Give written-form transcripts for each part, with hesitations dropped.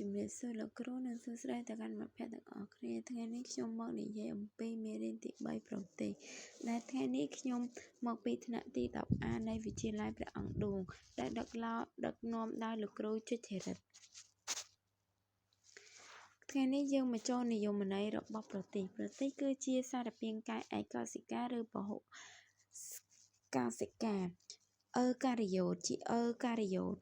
ជំរាបសួរលោកគ្រូនិងសួស្តីទៅកាន់មិត្តភក្តិទាំងអស់គ្នាថ្ងៃនេះខ្ញុំមកនិយាយអំពីមេរៀនទី3ប្រទេសដែលថ្ងៃនេះខ្ញុំមកពីថ្នាក់ទី 10A នៃវិទ្យាល័យព្រះអង្គឌួងដែលដឹកនាំដោយលោកគ្រូជុចធិរិទ្ធថ្ងៃនេះយើងមកចូលនិយមន័យរបស់ប្រទេសប្រទេសគឺជាសារពាង្គកាយឯកោសិកាឬពហុកោសិកាអឺការីយ៉ូតជាអឺការីយ៉ូត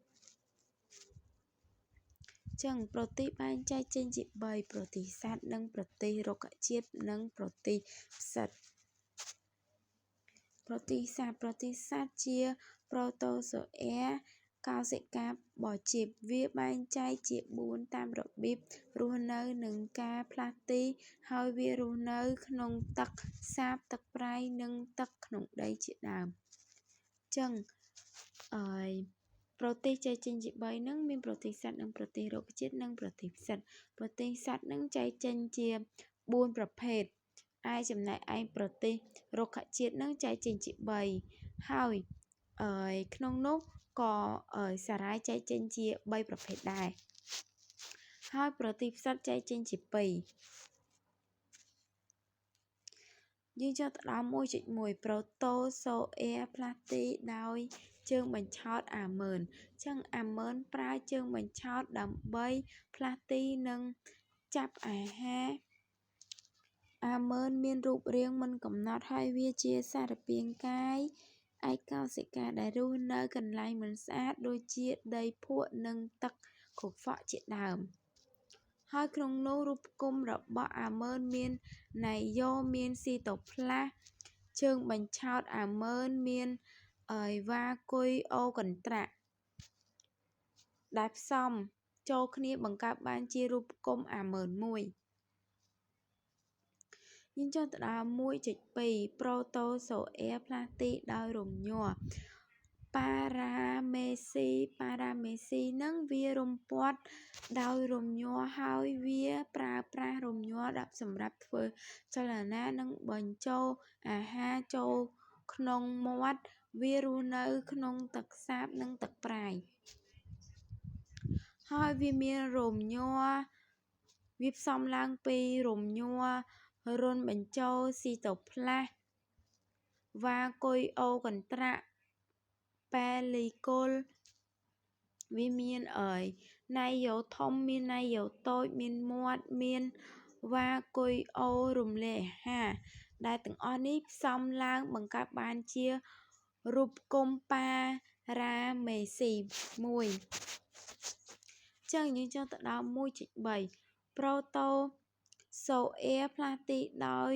ចឹងប្រទេសបែងចែកចេញជា3ប្រទេសសត្វនិងប្រទេសរុក្ខជាតិនិងប្រទេសផ្សិតប្រទេសសត្វប្រទេសសត្វជាប្រូតូសូអែកោសិកាបជីពវាបែងចែកជា4តាមរបៀបរស់នៅនិងការផ្លាស់ទីហើយវារស់នៅក្នុងទឹកសាបទឹកប្រៃនិងទឹកក្នុងដីជាដើមចឹងអើយប្រទេសចែកចេញជា3ហ្នឹងមានប្រទេសសត្វនិងប្រទេសរុក្ខជាតិនិងប្រទេសផ្សិតប្រទេសសត្វហ្នឹងចែកចេញជា4ប្រភេទឯចំណែកឯប្រទេសរុក្ខជាតិហ្នឹងចែកចេញជា3ហើយអើយក្នុងនោះក៏សារាយចែកចេញជា3ប្រភេទដែរហើយប្រទេសផ្សិតចែកចេញជា2យើងចូលទៅដល់1.1ប្រូតូសូអែផ្លាស់ទីដោយជើងបញ្ឆោតអាម៉ឺនចឹងអាម៉ឺនប្រើជើងបញ្ឆោតដើម្បីផ្លាស់ទីនិងចាប់អាហារអាម៉ឺនមានរូបរាងមិនកំណត់ហើយវាជាសារពាង្គកាយឯកោសិកាដែលរស់នៅកន្លែងមិនស្អាតដូចជាដីភក់និងទឹកកខ្វក់ជាដើមហើយក្នុងនោះរូបគំរបស់អាម៉ឺនមានណៃយ៉ូមានស៊ីតូផ្លាស់ជើងបញ្ឆោតអាម៉ឺនមានវ៉ាគុយអូកន្ត្រាក់ដែលផ្សំចូលគ្នាបង្កើតបានជារូបគំអាម៉ឺនមួយយើងចូលទៅដល់1.2ប្រូតូសូអែផ្លាស់ទីដោយរំញ័រប៉ារ៉ាមេស៊ីប៉ារ៉ាមេស៊ីនឹងវារំពាត់ដោយរំញ័រហើយវាប្រើប្រាស់រំញ័រដាក់សម្រាប់ធ្វើចលនានិងបញ្ចូលអាហារចូលក្នុងមាត់វារស់នៅក្នុងទឹកសាបនិងទឹកប្រៃហើយវាមានរំញ័រវាផ្សំឡើងពីរំញ័ររន្ធបញ្ចូលស៊ីតូផ្លាស់វ៉ាគុយអូកន្ត្រាក់ប៉ែលីគុលវាមានអើយណៃយ៉ូធំមានណៃយ៉ូតូចមានមាត់មានវ៉ាគុយអូរំលាយអាហារដែលទាំងអស់នេះផ្សំឡើងបង្កើតបានជារូបគំប៉ារ៉ាមេស៊ីមួយចឹងយើងចូលទៅដល់1.3ប្រូតូសូអែផ្លាស់ទីដោយ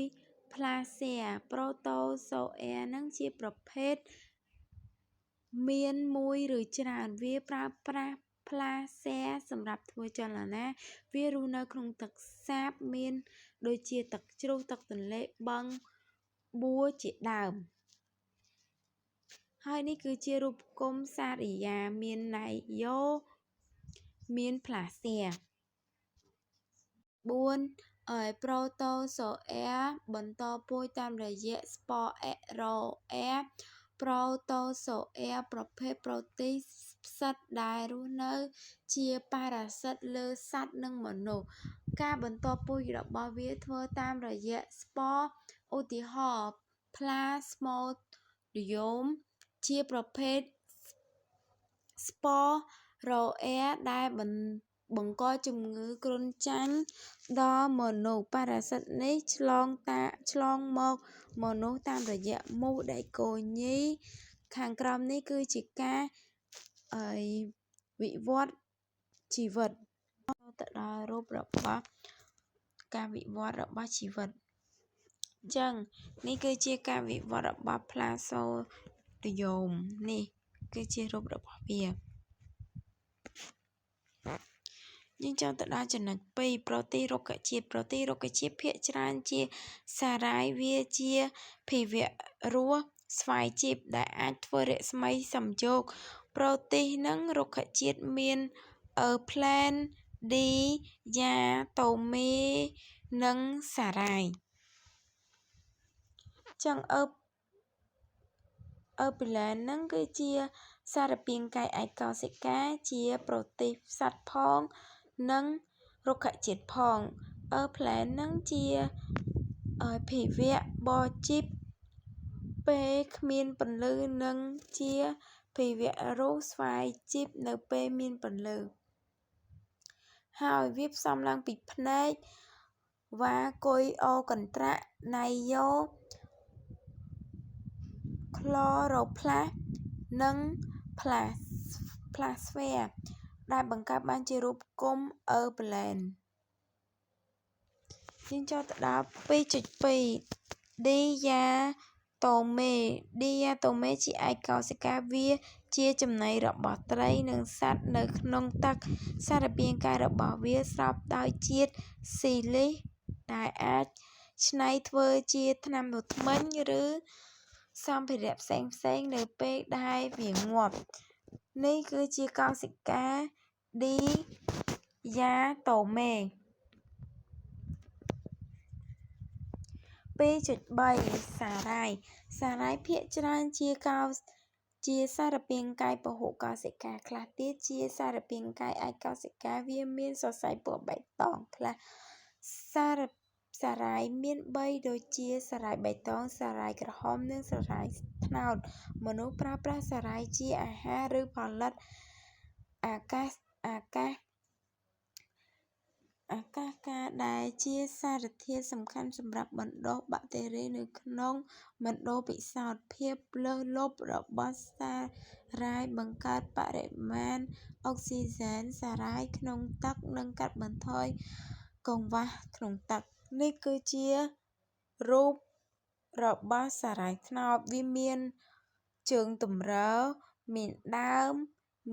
ផ្លាស៊ែប្រូតូសូអែនឹងជាប្រភេទមានមួយឬច្រើនវាប្រើប្រាស់ផ្លាស៊ែសម្រាប់ធ្វើចលនាវារស់នៅក្នុងទឹកសាបមានដូចជាទឹកជ្រោះទឹកទន្លេបឹងបួជាដើមហើយនេះគឺជារូបគំសារិយាមានណៃយ៉ូមានផ្លាស៊ែ4អើយប្រូតូសូអែបន្តពូជតាមរយៈស្ពអេរ៉ូអែប្រូតូសូអែប្រភេទប្រូតេផ្សិតដែលរស់នៅជាប៉ារ៉ាស៊ីតលើសត្វនិងមនុស្សការបន្តពូជរបស់វាធ្វើតាមរយៈស្ពរឧទាហរណ៍ផ្លាស្មូដ្យូមជាប្រភេទស្ពរ៉ូអែដែលបង្កជំងឺគ្រុនចាញ់ដល់មនុស្សប៉ារ៉ាស៊ីតនេះឆ្លងមកមនុស្សតាមរយៈមូសដែកគោលញីខាងក្រោមនេះគឺជាការវិវត្តជីវិតទៅដល់រូបរបស់ការវិវត្តរបស់ជីវិតអញ្ចឹងនេះគឺជាការវិវត្តរបស់ផ្លាសូដ្យូមនេះគឺជារូបរបស់វាយើងចូលទៅដល់ចំណុច2ប្រទេសរុក្ខជាតិប្រទេសរុក្ខជាតិភាគច្រើនជាសារាយវាជាភាវៈរស់ស្វ័យជីពដែលអាចធ្វើរស្មីសំយោគប្រទេសនិងរុក្ខជាតិមានអឺផ្លែនឌីយ៉ាតូមេនិងសារាយចឹងអឺពីឡែនហ្នឹងគឺជាសារពាង្គកាយឯកោសិកាជាប្រទេសសត្វផង និងរុក្ខជាតិផងអឺផ្លែនឹងជាភាវៈបជីពពេលគ្មានពន្លឺនិងជាភាវៈរស់ស្វ័យជីពនៅពេលមានពន្លឺហើយវាផ្សំឡើងពីភ្នែកវ៉ាគុយអូកន្ត្រាក់ណៃយ៉ូក្លរ៉ូផ្លាស់និងផ្លាស្វែដែលបង្កើតបានជារូបគំអឺប្លែនយើងចូលទៅដល់ 2.2 ឌីយ៉ាតូមេឌីយ៉ាតូមេជាឯកកោសិកាវាជាចំណីរបស់ត្រីនិងសត្វនៅក្នុងទឹកសារពាង្គកាយរបស់វាស្រោបដោយជាតិស៊ីលីសដែលអាចច្នៃធ្វើជាថ្នាំដុសធ្មេញឬសម្ភារៈផ្សេងៗនៅពេលដែលវាងាប់នេះគឺជាកោសិកាឌីយ៉ាតូមេ 2.3 សារ៉ាយសារ៉ាយភាគច្រើនជាកោជាសារពាង្គកាយពហុកោសិកាខ្លះទៀតជាសារពាង្គកាយឯកកោសិកាវាមានសរសៃពណ៌បៃតងខ្លះសារសារ៉ាយមាន3ដូចជាសារ៉ាយបៃតងសារ៉ាយក្រហមនិងសារ៉ាយត្នោតមនុស្សប្រើប្រាស់សារ៉ាយជាអាហារឬផលិតអាកាសអាកាសអាកាសកាដែលជាសារធាតុសំខាន់សម្រាប់បណ្ដុះបាក់តេរីនៅក្នុងមណ្ឌលពិសោធន៍ភាពលើសលប់របស់សារ៉ាយបង្កើតបរិមាណអុកស៊ីហ្សែនសារ៉ាយក្នុងទឹកនិងកាត់បន្ថយកង្វះក្នុងទឹកនេះគឺជារូបរបស់សារ៉ាយត្នោតវាមានជើងទម្រមានដើម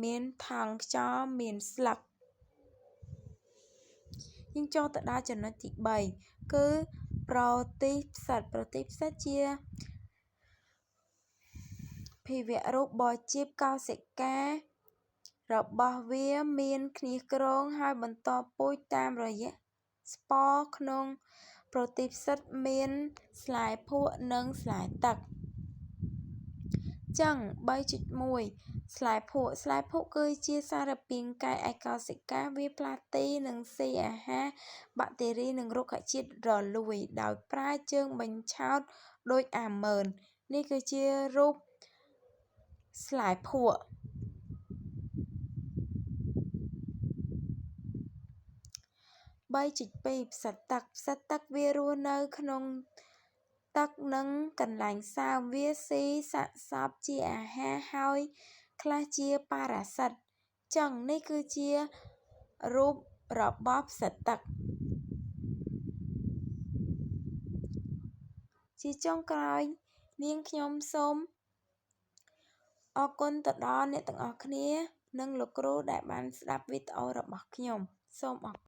មានថង់ខ្យល់មានស្លឹកយើងចូលទៅដល់ចំណុចទី3គឺប្រទីផ្សិតប្រទីផ្សិតជាភាវៈរូបបជីពកោសិការបស់វាមានគ្នាក្រងហើយបន្តពូជតាមរយៈស្ពរក្នុងប្រទីផ្សិតមានស្លែភក់និងស្លែទឹកចឹង3.1ស្លែភក់ស្លែភក់គឺជាសារពាង្គកាយឯកោសិកាវាផ្លាស់ទីនិងស៊ីអាហារបាក់តេរីនិងរុក្ខជាតិរលួយដោយប្រើជើងបញ្ឆោតដូចអាម៉ឺននេះគឺជារូបស្លែភក់3.2ផ្សិតទឹកផ្សិតទឹកវារស់នៅក្នុងទឹកនិងកន្លែងសើមវាស៊ីសាកសពជាអាហារហើយខ្លះជាប៉ារ៉ាស៊ីតចឹងនេះគឺជារូបរបស់ផ្សិតទឹកជាចុងក្រោយនាងខ្ញុំសូមអរគុណទៅដល់អ្នកទាំងអស់គ្នានិងលោកគ្រូដែលបានស្ដាប់វីដេអូរបស់ខ្ញុំសូមអរ